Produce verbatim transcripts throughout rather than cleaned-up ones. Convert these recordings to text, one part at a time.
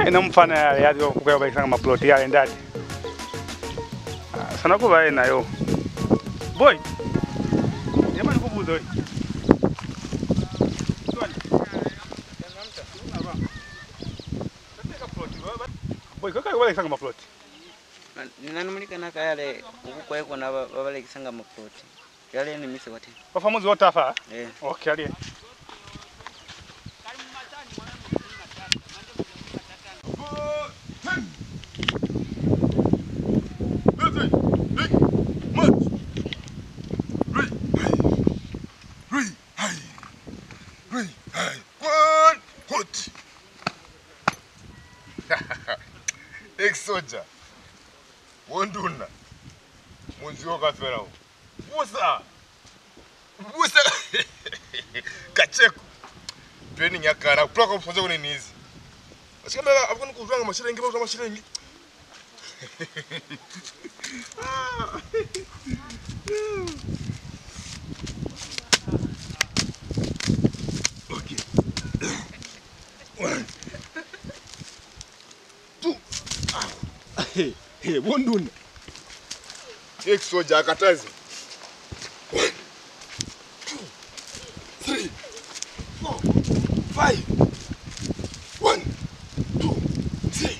Ina mufana yale ya ziba ku ka yo balekisanga maploti yale ndate. Ah, sana ku ba yena yo. Boy. Yema ni ku buza we. Boy, kwa ka yo balekisanga maploti. Na, ni na ni mulikanaa ka yale, u ku kwa kona ba, ba balekisanga maploti. Cwale ni mise kwateni. Wa fa muzi o ta fa? Eh. Okay, ali. One, hot. Ex-soldier. Bo nduna. Munzi wo kaufela wo. Busa! Busa! Kaceko. Training ya kala. Kutwa kwa bufunze kuni nizi. Asikamela, abukoni kuzwanga mashilengi, ba uzwa mashilengi. Okay. One. Two. Ah. He, he, bo nduna. Ex-soldier akataze. One, two, three, four, five. One, two, three,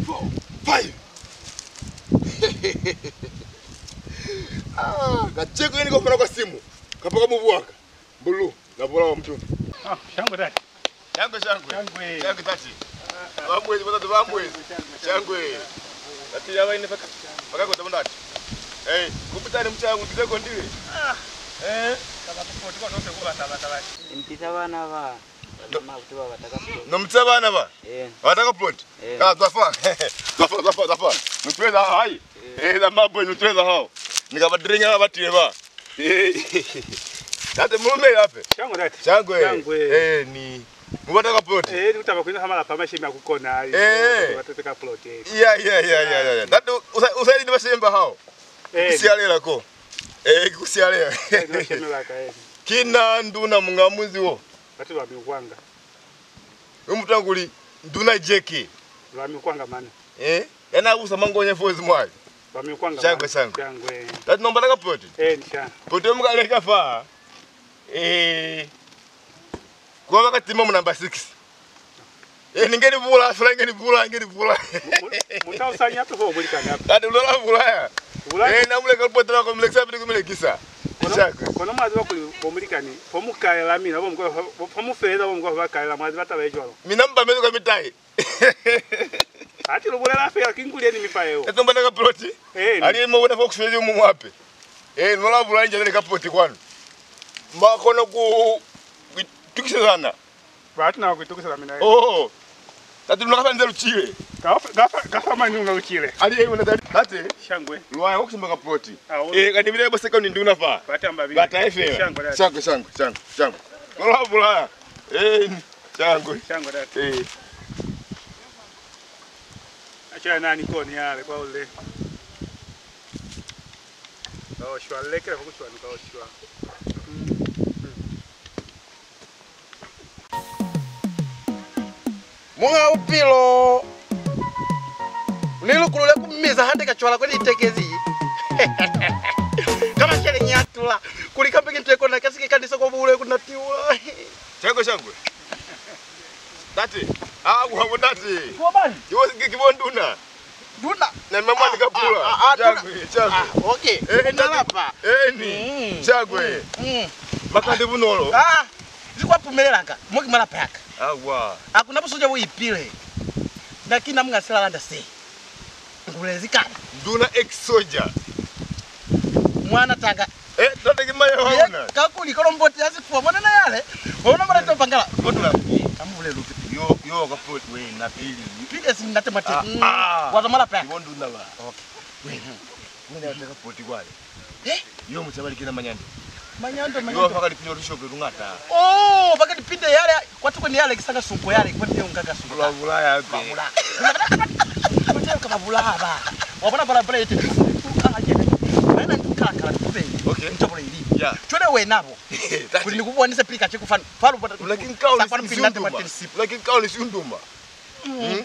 four, five. Ah, kaceko ini kofana kwa simu. Kapa kwa mubu waka. Bulu, na bulawa mutuna. Ah, shangwe tati. Shangwe, shangwe. Shangwe. Shangwe tati. Bambwezi, batatu bambwezi. Shangwe. Tati yaba ine paka. Paka kota mundati. Eh, kupitani muchangu, kize kondile. Ah. Eh. Kaba kupoti kwa nose kuba taba taba. Impisa bana ba. No. Mama kuti ba bataka plot. No mutsa bana ba. Eh. Bataka plot. Eh. Ka zafa. Zafa, zafa, zafa. Nutweza hai. Eh, za mabwe nutweza hao. Nika ba dringa ba tiye ba. Tate, mulumeli hape. Shangwe tate. Shangwe. Shangwe. Eh, ni. Mu bata ka plot. Eh, ni kutaba kuina ha malapa a mashemi a ku kona. Eh. Ba tete ka plot. Eh. Ya, ya, ya, ya, ya. Tate, usa, usa ni mashemi ba hao. Eh. Kusialela ko. Eh, kusialela. Eh, ni mashemi ba ka, eh. Ki na nduna munga munzi wo. Batu ba mi kwanga. Yo mutu kuli nduna Jeke. Lwa mi kwanga mane. Eh? Yana busa mangonya fozi mwali. Lwa mi kwanga. Shangwe, mane. Shangwe. Shangwe. Tati nomba taka plot. Eh, ni sha. Plot yo mukaleka fa. Eh. Kwa baka tima mu number six. Eh, ninge ni bula, fela ninge ni bula, ninge ni bula. Mu-, mu-, mutausanya to ho mulikani apa. Tati ulola bula ya. Bula. Eh, na muleka plot la ko mulekisa pili kumulekisa. Kono, shangwe. Kono mwaziba kuli bo mulikani, fo mu kalela mina, bo mukwa, fo mu feleza, bo mukwa ba kalela, mwaziba taba ye cwalo. Mina mbamezi kwa mitai. Ati lu bulela fela, ki nguli ye ni mi fa yeo. Eto mbana ka plot. Eh. Ali mo bona fox fezi mu mwape. Eh, nola bula nje ka plot kwanu. Ma kona ku, ku itukisezana. Ba ati na ku itukiseza mina. Oh. Tati luna kafa nze lu cile. Kafa, kafa, kafa mani una lu cile. Ali ye una tati. Tate. Shangwe. Lwa ya ku simba ka plot. Ah, oh. Eh, kati bile bo seka ni nduna fa. Batamba bile. Bata e fela. Shangwe, shangwe, shangwe, shangwe. Nola bula. Eh. Shangwe. Shangwe, dad. Eh. Acha nani koni yale kwa ule. Kwa oshwa, lekela kwa kushwa, kwa oshwa. Mm. Mm. Muñ'a Bupilo, ni lukulule ku miza hande ka cwala kwe ni itekezi. Ka masheleñi a tula, kuli kambe ki nto ye kona ka sike ka nisa kwa buhulu ku natiwa. Shangwe, shangwe. Tate. Ah, kwa bo tate. Ki bo mani? Ki bo, ki, ki bo nduna. Nduna? Na mama ni ka pula. Ah, ah, ah, shangwe, nduna. Shangwe. Ah, okay. Eh, nduna lapa. Eh, ni. Mm. Shangwe. Mm, mm. Makande bunolo. Ah, zi kwa pumelela ka. Mo ki malapa ya ka. Awa. Ha ku na busoja bo ipile. Na ki na muñ'a silalanda se. Ngulezi kana. Nduna ex-soldier. Mwana tanga. Eh, tate ki mayo wa una. Ka kuli kolomboti ya sifuwa, mwana na yale. Ona mwana to pangala. Kotula. Ka mu bulelu pili. Yo, yo, ka plot we, na pili. Pili si nate mate. Ah, ah. Wa zamala pa. Ki bo nduna ba. Okay. We. Una ya ka plot kwale. Eh? Yo, mutabali kina manyando. Manyando, manyando. Yo, fakali pili lushope lungata. Oh, fakali pinde yale. Kwatuko ni yale kisanga sunko yale, kwati yo ngaka sunko. Bula, bula ya be. Bula. Kwati yo kama bula ba. Wa bona bula, bula ite. Ah, ye. Wena ni kala kala kube. Okay. Nto bula ili. Yeah. Cwale wena bo. Kuli ni ku bonise pili ka cheku fan. Fa lu bona. Una ki nkao ni sunduma. Una ki nkao ni sunduma. Mm. Hmm?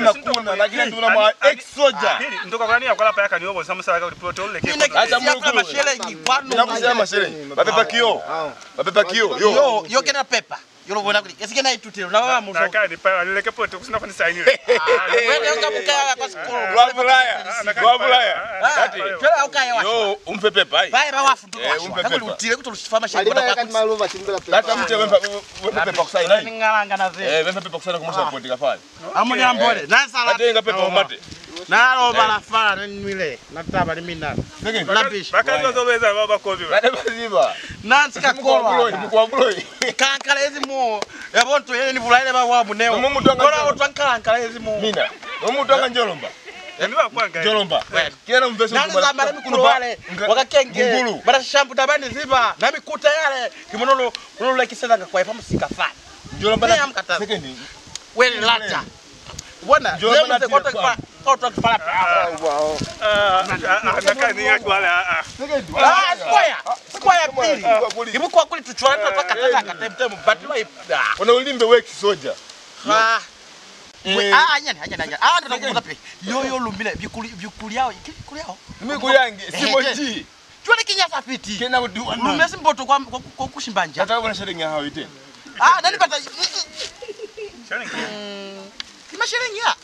nduna kuna, na kile nduna mwa ex-soldier. Pili, ntoka kwa ni ya kwa lapa ya ka ni yo bonsa musala ka kuli plot o leke. Mina ke siya masheleñi kwanu. Mina ku siya masheleñi. Ba pepa kiyo. Ba pepa kiyo. Yo. Yo, yo kena pepa. Yo lo bona kuli, esi kena itutelo, na ba ba muso. Na ka ni pa, ni leke plot ku sina fa ni sainile. Wena yo ka buka ya kwa sikolo. Lwa bulaya. Lwa bulaya. Ati. Cwale u ka ya wa. Yo, umfe pepa. Ba ba wa futuka. Eh, umfe pepa. Kuli utile kuto lusifa masheleñi. Lata mute wemfa, wemfa pepa ku saina. Ni ngalanga na ze. Eh, wemfa pepa ku saina ku musa konti ka fale. Amuli ambole, na sala. Atenga pepa umate. Na lobala fala ne nwile, na taba ni mina. Rubbish. Ba ka nwa zo beza ba ba kobi ba. Bane ba ziba. Na nsi ka kolwa. Kwa buloi. Kankala ezi mo. Ya bonto yene ni bulaile ba wa muneo. Kona o twa kankala ezi mo. Mina. Mu mutanga njolomba. Ni ba kwanga. Njolomba. Kena mvese. Na ni zamba le mikulu wale. Wa ka kenge. Mara shambu tabani ziba. Na mikuta yale. Kimono lo lekisela kwa ifa musika fana. Njolomba na second. Wena lata. Bona, njolomba na kota kwa, kota kwa. Ah, ah, ah, na ka ni ya cwale, ah, ah. Ah, square. Square pili. Ibu kwa kuli tu cwale, tu katanga, katanga, tem, tem, but no, ah. Ona ulimbe work soldier. Ah. Ah, anyani, anyani, anyani. Ah, ndo nakubuza pe. Yo, yo, lumbile, bikuli, bikuli yao, bikuli yao. Mikuli yangi, simoji. Cwale ki nya sa fiti. Kena ku duwa na. Lume simboto kwa, kwa, kwa ku shimba nja. Tata bona sheleñi ya hao iteni. Ah, nani bata. Sheleñi. Mm. Ki masheleñi ya.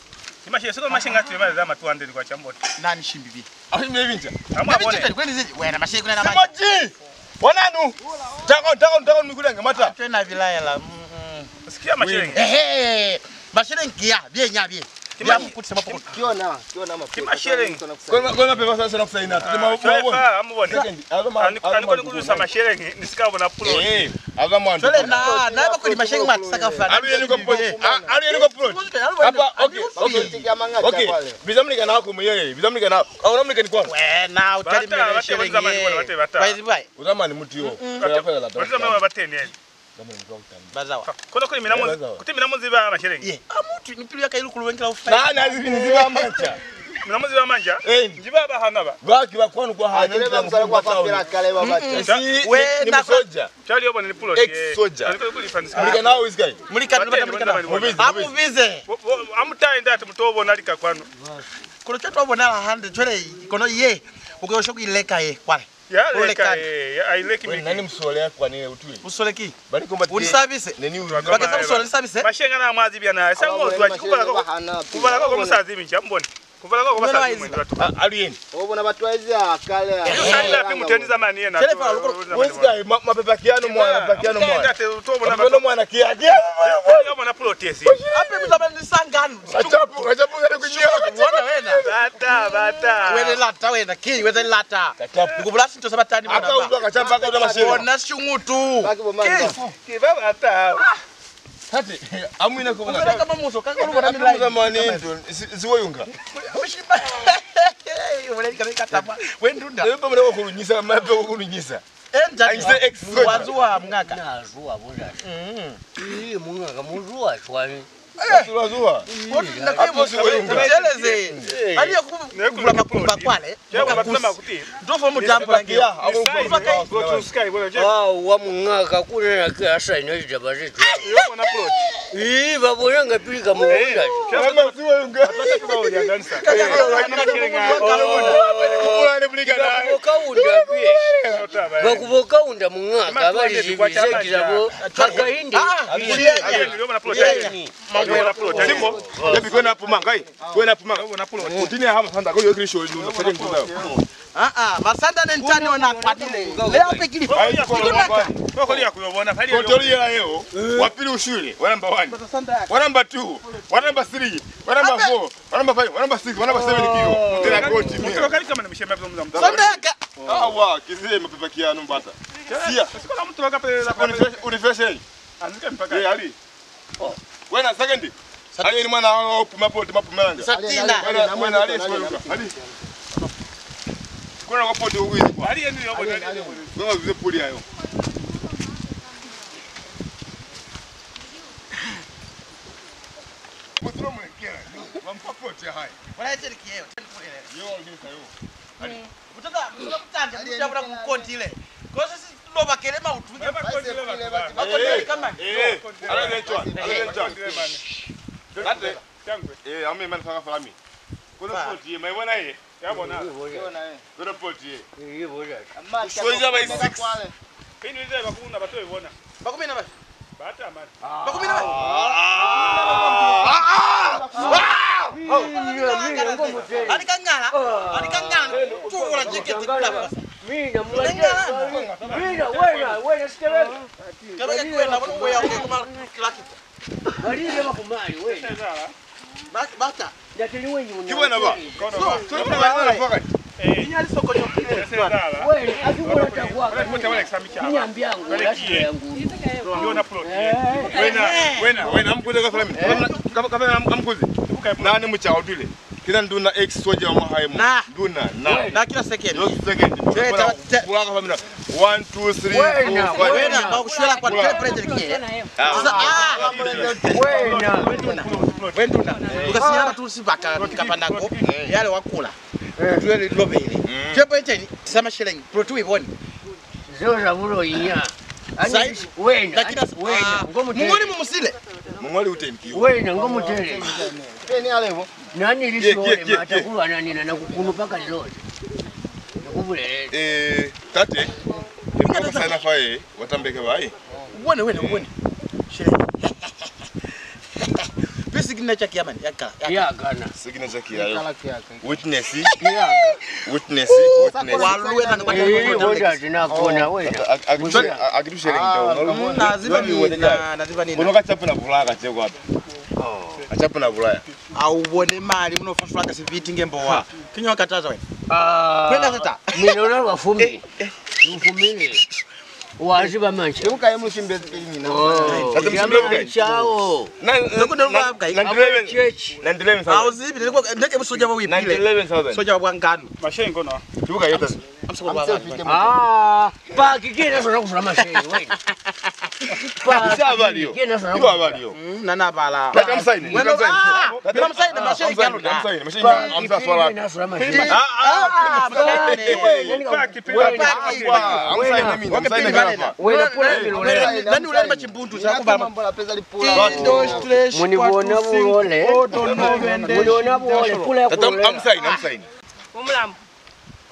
Ki masheleñi, siko masheleñi ati ba za ma two hundred kwa chamboto. Nani shimbi bi. Ahi me binja. Ama bone. Kweli zili. Wena masheleñi kuna na mata. Simoji. Wananu. Tako, tako, tako, mikuli yangi mata. Tena bilaela. Mm, mm. Sikia masheleñi. Ehe. Masheleñi ki ya, bye nya bye. Ya mukutisa mapokolo. Kiona, kiona mapepa. Ki masheleñi. Kona, kona mapepa sa sona kusaina. Tuma. Fa, amubone. Second, aba ma, ani, ani koni kuzusa masheleñi, ni sika bona plot. Eh, aba mwandu. Cwale na, na ba kuli masheleñi mwa saka fa. Alu yeni ko plot. Ah, alu yeni ko plot. Apa, okay, okay. Okay. Biza mulikana wako muyele, biza mulikana wako. Au na mulikani kwako. Wena, utali masheleñi. Bata, bata, bata. Bai, bai. Uzamani mutu yo. Fela, fela, lata. Bata, bata, bata. Bazawa. Kono kuli mina muzi, kuti mina muziba masheleñi. Ye, a mutu ni pilu ya ka ilukulu wengela ufai. Na, na zibi, ni ziba manja. Mina muziba manja? Eh. Njiba ba hana ba. Ba ki ba kwanu kwa hana. Akile ba musala kwa fafela kale ba bata. Si, we ni musoja. Chali yo bona ni plot. Ex-soldier. Ani kuli fans. Mulika na wizgai. Mulika, mulika, mulika. Mubize. Amubize. Amutaye ndati mutobona lika kwanu. Kono cwale twa bonala hande, cwale kono ye, uko yosho kuileka ye, kwale. Ya leka, eh, ya, ai leki miki. Nani musole ya kwanile utwi? Musole ki? Bali komba. Unisabise. Neni ubi. Bakesa musole nisabise. Mashenga na mwazi bya na. Sa ngo zwa kubala ko. Kubala ko musazi bincha mbone. Kuvala kwa kwa basali mwendi batu. Ah, alien. O bona batu aizi a kale. Yo sali la pimu teni zamani yena. Sele fa luko. Wezi kai, mapepa kiano mwana, mapepa kiano mwana. Tate, to bona batu. Mwana kia kia. Yo bona protest. Ape mzaba ni sangano. Kachapu, kachapu ngale kunyela. Mwana wena. Bata, bata. Wena lata wena, ki wena lata. Kachapu. Kubula sinto sabatani mwana. Aka uba kachapu aka uba mashele. Bona shungutu. Ki baba ata. Tate, amwina ko bona. Ubona kama muso, kaka ubona ni live. Mani ndo, ziwoyunga. Ushiba. Ubona ni kama katama. Wendunda. Leo pamwe ko kulunyisa, mape ko kulunyisa. Enda. Wanzuha mungaka. Nazuha bona. Mm. Ii, mungaka muzuha shwani. Zuha, zuha. Koti na ke muso. Teleze. Ali ya kubula makumba kwale. Ndofo mutambula ngiyo. Ah, wa mungaka kuna na ke asa ina litaba zetu. Ii, ba bona nga pili ka mo. Ba kubo kaunda mungaka ba li zibizekisa bo haka hindi. Simbo, ya bi kwena puma ngai. Kwena puma. Utini ha masanda ko yo kiri sholi nuna sake nuna. Ah ah, masanda ne ntani ona patile. Le ape kili. Ko ko ya ku yo bona fali. Kotori ya yo. Wa pili ushwile, wa number one. Wa number two, wa number three, wa number four, wa number five, wa number six, wa number seven kiyo. Mutela koti. Mutela kali kama ni mshema pilo mzamu. Sanda yaka. Awa, kize mapepa kiano mbata. Siya. Sikola mutela kapela. Unifeshe. Eh, ali. Wena second. Ali ni mwana wa puma poti mapumelanga. Satina. Wena, wena ali sweluka. Ali. Kuna kwa poti uwizi kwa. Ali yenu yo bona. Wewe vize puli ayo. Mutlo mulekela. Wa mpapoti ya hai. Wala yete likiyo. Yo ngisa yo. Ali. Butata, musula kutanja, mujabula kukontile. Kosi si lobakele mautu. Ba kontile kamani. Eh, ala le ntwa, ala le ntwa. Ate. Eh, ame mani faka fami. Kuna poti ye, mai bona ye. Ya bona. Kuna poti ye. Ushoiza by six. Pindi nze bakuna bato ibona. Bakumina ba. Bata mani. Bakumina ba. Ali kangala. Ali kangala. Tula jekete kula. Mina mulangala. Mina wena, wena sitebele. Kaba ya kwenda bono weya ke kuma kilakita. Bali ile bakumali wena. Bata. Ki bona ba. Tuli bona ba na fakati. Inya lisoko nyo kile. Wena, aki bona takwa. Inyambi yangu, lati yangu. Yona plot. Wena, wena, wena, amkuze ka family. Kama, kama amkuze. Nani mucha utile. Kina nduna ex soldier wa mwa hae mo. Na. Nduna, na. Na kila second. Yo second. Te, te, te. Bula ka family. One, two, three, four, five. Wena, wena, ba kushwela kwa template ke. Sasa, ah, wena. Wenduna. Ukasinyala tu sibaka kapa nako. Yale wakula. Tuwe lobele. Template ni, sisa masheleñi. Plot we boni. Zeo za bulo inya. Wena, wena, ngo mutele. Mungoli mumusile. Mungoli uteni kiyo. Wena, ngo mutele. Peni alebo. Nani li sole mata kulwana nina na kukunupa ka lilole. Nakubulele. Eh, tate. Kata sana fa ye, watambeke bai. Ubone wena, ubone. Shele. Pe signature ki ya mani, ya kala, ya kala. Ya kana. Signature ki ya yo. Witness. Witness, witness. Wa lwena ni kwa. Eh, boda zina kona wena. Akitushele ngita. Na ziba ni, na ziba ni. Kuno ka chapuna bulaya ka cheko apa. Ka chapuna bulaya. A u bone mali uno fafula ka sibiti nge mbowa. Kinyo kataza wena. Ah. Kwenda tata. Mina una lwa fumi. Ufumile. Wa ziba manje. Uka ye musimbezi pili mina. Oh, ya manje ao. Na, na, na, church. Na eleven thousand. A u zibi, ndeke busoja bwa wipile. Na eleven thousand. Soja bwa ngano. Mashengo no. Tuka yeta. Ah, paki kena sona kufula masheleñi wena. Paki kena sona kufula. Ibo abaliyo. Mm, nana bala. Paki amsaini. Wena amsaini. Paki amsaini masheleñi ya luna. Amsaini masheleñi amsa swala. Kena sona masheleñi. Ah, ah, paki pili. Paki pili. Amsaini mimi. Amsaini mimi. Wena pula bilo. Nani ulema chimbundu cha kubala. Mambo la pesa lipula. Muni bona bulole. Muni bona bulole. Pula ya kulole. Amsaini, amsaini. Umulambo.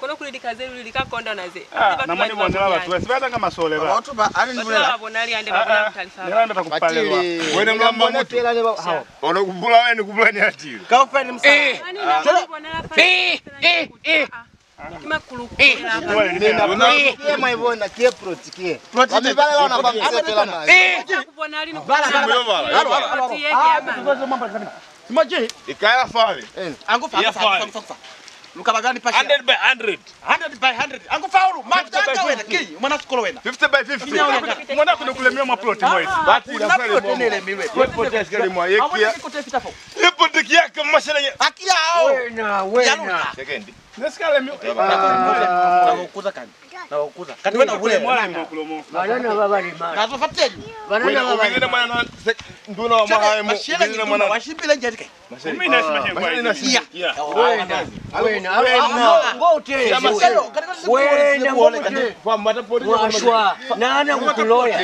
Kono kuli lika ze luli lika kondana ze. Ah, na mwa ni bonela batu ba si ba tanga masole ba. Batu ba, ani ni bulela. Ba bona liande ba bona kutalifa. Ni landa ta kupalelwa. Wena mlamba mutu. Ona kubula wena kubula ni atile. Kaufela ni musala. Eh. Ani na bona la fa. Eh, eh, eh. Ki makulu. Eh. Mina, eh, mwa ibona, ki ye plot, ki ye. Plot. Wa mi balela ona ba musepela mali. Eh. Ku bona lini. Bala, bala, bala. Plot ye ki ya mani. Simaji. Ikaya fale. Angu fa, angu fa, angu fa, angu fa. Lukaba gani pasha? Hundred by hundred. Hundred by hundred. Angu fa ulu. Mata wena ki mwana sikolo wena. Fifty by fifty. Mwana kuno kulemia mwa plot mwa. Bati la fale mwa. Plot ne lemilwe. Plot ya sikali mwa. Ye kia. Plot fita fo. Ye plot kia ka mashala ya. Akia ao. Wena, wena. Second. Nesikale mi. Na kukuza kani. Na kukuza. Kati wena hule. Banana ba bali mali. Nazo fateni. Banana ba bali mali. Nduna wa mahae mu. Mashele ni nduna wa shimbile njani kai? Mashele. Umi na shima shengwa. Iya. Wena. Wena. Ngo utezi. Wena ngo utezi. Kwa mata poli. Washwa. Nana kukuloya.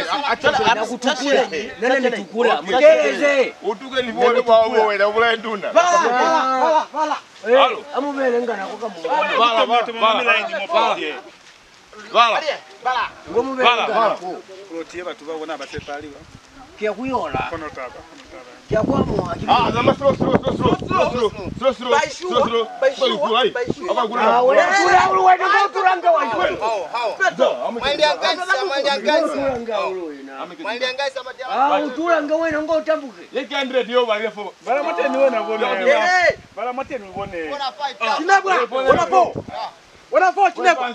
Na kutukula. Nana nitukula. Muteleze. Utuke ni bole kwa wena, ubulaye nduna. Bala, bala, bala. Eh, amubele ngana ko kamu. Bala, bala, bala. Bala. Ngo mubele ngana ko. Plot ye batu ba bona ba sepaliwa. Kia kuyola. Kono taba, kono taba. Kia kwa mwa. Ah, zama slow, slow, slow, slow. Slow, slow, slow, slow. Baishuwa, baishuwa, baishuwa. Aba kula. Ah, wena tula ulu wena ngo tulanga wa. Mwali anganisa, mwali anganisa. Tulanga ulu wena. Mwali anganisa matela. Ah, utulanga wena ngo utambuke. Ye hundred yo bale fo. Bala mateni wena bona. Eh. Bala mateni bone. Kinabwa, bona fo. Bona fo, kinabwa.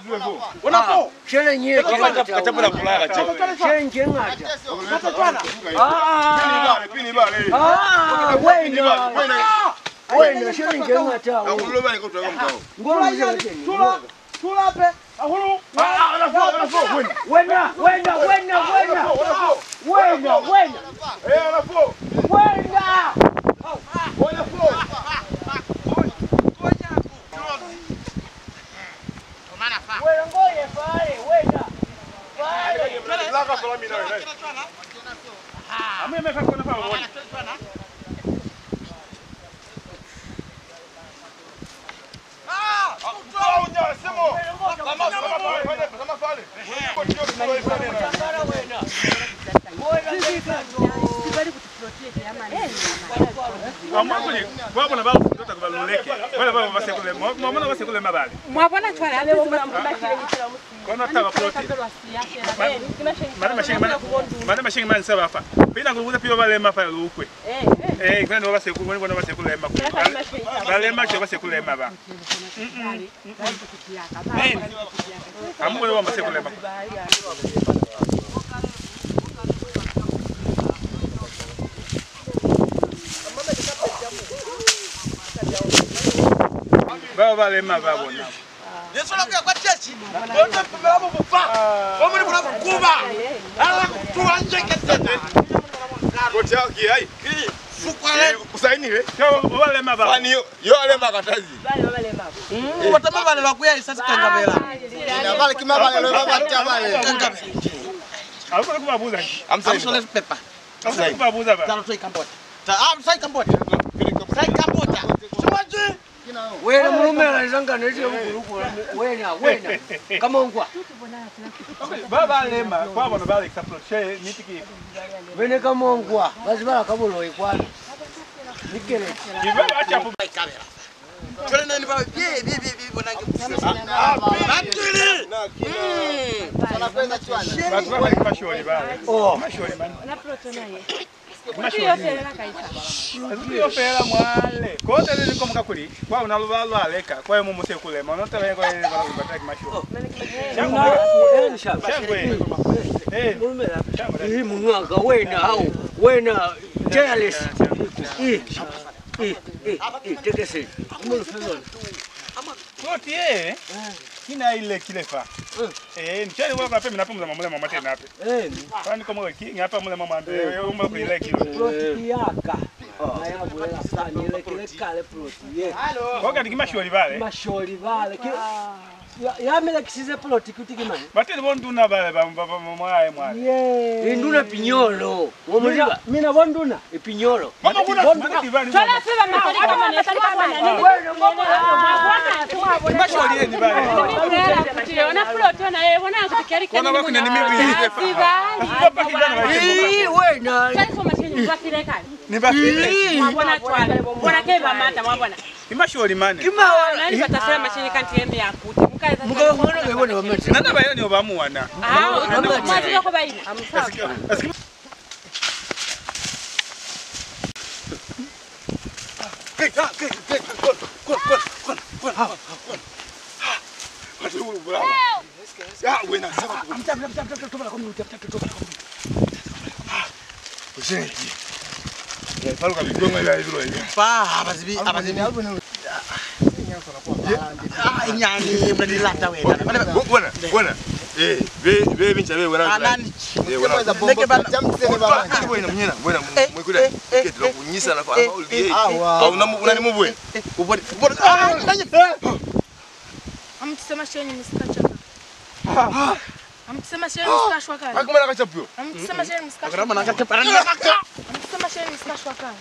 Bona fo. Shele nye. Katapula kulaga che. Shele nye ngata. Kata twana. Ah. Pini bale, pini bale. Ah, wena. Wena. Wena, shele nye ngata. Akulo bale ko twa mkao. Ngolo ya tula. Tula pe, hahulu. Ah, ah, ona fo, ona fo, wena. Wena, wena, wena, wena. Ona fo, ona fo. Wena, wena. Eh, ona fo. Wena. Ona fo. Wena ngoye fale, wena. Fale. Laka sola mina, wena. Amuyeme fa kona fa, wena. Amwa kuli, kwa bona ba tota ku ba luleke. Bale ba ba sekule, mwa, mwa bona ba sekule mabali. Mwa bona cwale, kono taba ploti. Mane mashingi mane, mane mashingi mane sa ba fa. Pina ku buza piwa ba lema fa lukwe. Eh, kuna ni ba sekule, bona ba sekule ma. Ba lema cwale ba sekule ma ba. Mm-mm. Amubone ba mase kulema. Ba ba lema ba bona. Yesu la kuya kwa chechi, bonde pumela mu bufa, omuli kuna bukuba, ala kutuwa njeke tena. Kocha ki ai? Fukwale. Eh, usainile? Yo, ba lema ba. Fani yo. Yo a lema katazi. Bale ba ba lema. Mm, bota mabalelo a ku yahisa sikangabela. Ina bale ki mabalelo ba ba tabale. Sikangabela. A lu koni ku ba buza. Amsole pepa. A lu koni ku ba buza ba. Talo to ikambota. Ta, ah, sa ikambota. Sa ikambota. Simaji. Wena mulumela izangano ezi bukulu kula. Wena, wena. Kamongwa. Ba ba lema kwa bona ba lekisa plot. She niti ki. Bene Kamongwa. Ba zibala ka buloi kwanu. Cwale nani ba, bie, bie, bie, bie, bona nge musisa. Batili! Mm. Batu ba bali masholi bale. Oh. Masholi mani. Masholi. Masholi yo fela mwale. Kote lili komuka kuli, kwa una luba lwa leka, kwa mu muse kulema, una taba kwa ile bala kubataki masholi. Shangwe. Shangwe. Eh. Shangwe. Ii, munwaka, wena, hau, wena, careless. Ii. Eh, eh, eh, tekeseni. Mu lu fe zona. Plot ye, ki na i lekile fa. Eh, ni cwale wa kwa pe mina pe mulema, mulema mwa tena pe. Eh. Fa ni komo ki nga pa mulema mwa nde, yo mo ku i lekile. Plot ki ya ka. Na ya bulela fa, ni lekile kale plot ye. Ko kati ki masholi bale. Masholi bale. Ki Ya, ya mi lekisize plot kuti ki mañi? Bateni bo nduna bale ba, ba, ba, ba mwa hae mwale. Ye. Induna Pinyolo. Wo mu ziba? Mina bo nduna. E Pinyolo. Mama kuna bo nduna. Cwale fela matali ka mane, matali ka mane. Wena, mwa bona, mwa bona, mwa Ni masholi ye ni bale. Ona plot ona ye bona kuti keri keri. Bona ba kuna ni mibili. Ziba. Ba pa kidana ba. Ii, wena. Kali fo machine ba file kali. Ni ba file. Mwa bona cwale. Bona ke ba mata, mwa bona. Ni masholi mane. Ki ma. Na ni bata fela machine kanti ye me ya kuti. Muka eza. Muka bona ke bona ba mata. Nana ba yo ni ba muwana. Ah, mwa zilo ko ba ina. Amusa. Fa, abazibi, abazibi. Ah, inyani, mna ni lata wena. Bona, bona. Eh, be, be binca be wena. Anani. Eh, wena. Neke ba. Wena, wena, wena, eh, mwikule. Eh, eh, ke tlo kunyisa na fa. Awa. Au na mu, una ni mubwe. Eh, ubone, ubone. Ah, nanye. Amutise masheni musika chaka. Amutise masheni musika shwa kale. Akumana ka chapuyo. Amutise masheni musika shwa kale. Amutise masheni musika shwa kale.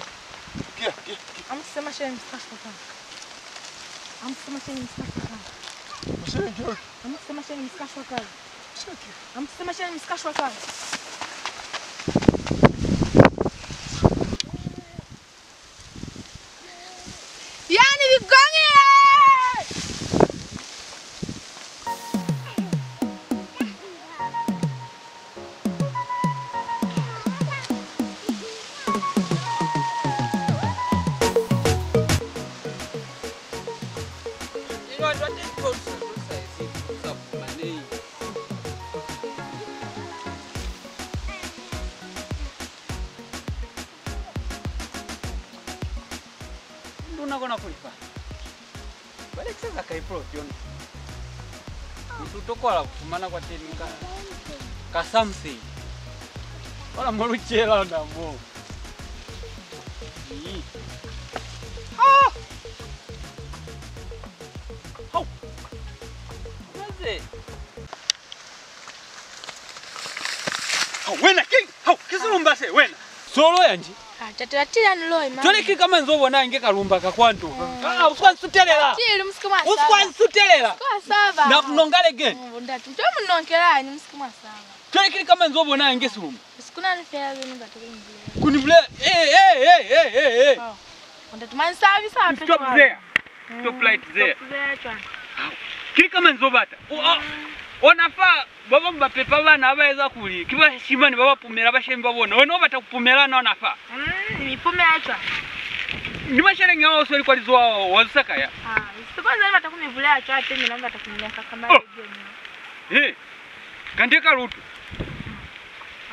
Kia, kia. Amutise masheni musika shwa kale. Amutise masheni musika shwa kale. Masheni kia. Amutise masheni musika shwa kale. Masheni kia. Amutise masheni musika shwa kale. Yani bigongile! Nduna kona kulifa. Balekisa za kai plot yona? Mutu utokwala kufumana kwateni ka, ka something. Ona mo lucela ona mo. Ii. Ah! Hau! Maze. Hau, wena, ki, hau, ki silumba se, wena. Solo yanji. Ah, tate, batili ani loi, mama. Cwale ki kama nzo bona inge kalumba ka kwanto. Ah, uswa nsutelela. Batili, musike mwa saba. Uswa nsutelela. Musike mwa saba. Na kunonga lege. Mm, ndati. Nto munonkela ani, musike mwa saba. Cwale ki kama nzo bona inge silumba. Sikuna ni fela zenu batu kunibule. Kunibule. Eh, eh, eh, eh, eh, eh. Oh. Ndati, mwa nsabisa. Stop there. Stop right there. Stop there, cwana. Ki kama nzo bata. O, o, ona fa, ba bañwi ba pepa bana ha ba eza kuli ki bashimani ba ba pumela bashemi ba bona. Wena u bata ku pumela na ona fa. Mm, ni pumela cwana. Ni masheleñi ao u sweli kwa lizoho ao, wa zusa kai? Ah, sikwanza ni bata ku mi bulela cwate, mina ni bata ku mi neka ka malege. He, kanti ka lutu.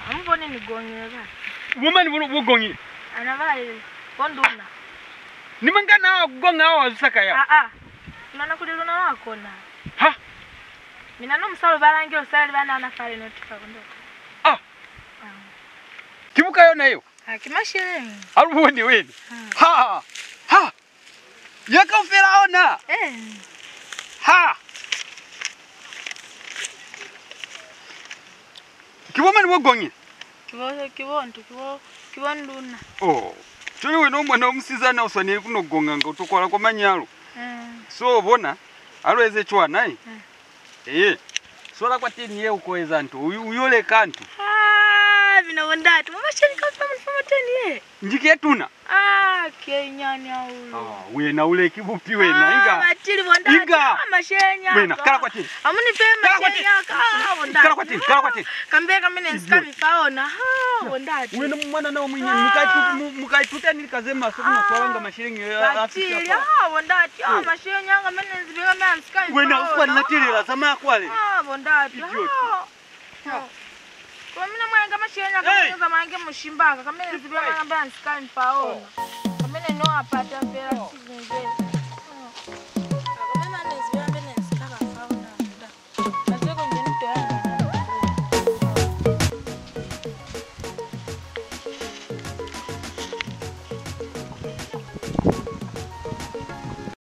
Ha mu bone ni gongile ba. Bo mañi bo, bo gongile? Ana ba ile, bo nduna. Ni mangana a ku gonga ao wa zusa kai? Ah, ah. Ku nana kuli luna lwa kona. Ha? Mina no musalo balange usali bana ana fale no tika kondo. Ah. Ah. Ki buka yona yeo? Ha, ki masheleñi. Ha lu bone wena. Ah. Ha! Ha! Ya kaufela ona. Eh. Ha! Ki bo mañi bo gongile? Ki bo, ki bo ntu, ki bo, ki bo nduna. Oh. Cwale wena u mwana wa musizana u swaneli ku no gonganga, u tokwala kwa manyalo. Eh. So bona, ha lu eze cwana, eh. Eh. Ee, swala kwateni ye u ko eza nto, u, u yo leka nto. Ah, mina bo ndate, mwa masheleñi kaufela mu ni fa mwateni ye? Nji ki ye tuna. Ah, ki ye nyani hahulu. Ah, wena u leki bupi wena, ah, inga. Batili bo ndate, inga. Ah, masheleñi a ka. Wena, kala kwateni. Ha mu ni fe masheleñi a ka, ah, bo ndate. Kala kwateni, kala kwateni. Kambe ka mina ni si ka mi fa ona, ah, bo ndate. Wena mwanana wa munyinyani, mu ka itu-, mu, mu ka ituta ni lika ze maswe ku no swalanga masheleñi a, a fita kwa. Batili, ah, bo ndate, ah, masheleñi a ka mina ni zibe ka mina ni si ka mi fa ona. Wena u si ka ni latelela, zamaya kwale. Ah, bo ndate. Idiot. Ah. Kwa mina mwa nga masheleñi a ka mina za mange mushimba ka, ka mina zibe manga ba nsika mpa ona. Ka mina no apata fela sizinze. Ka mina ne zibe mina nsika ka fa ona.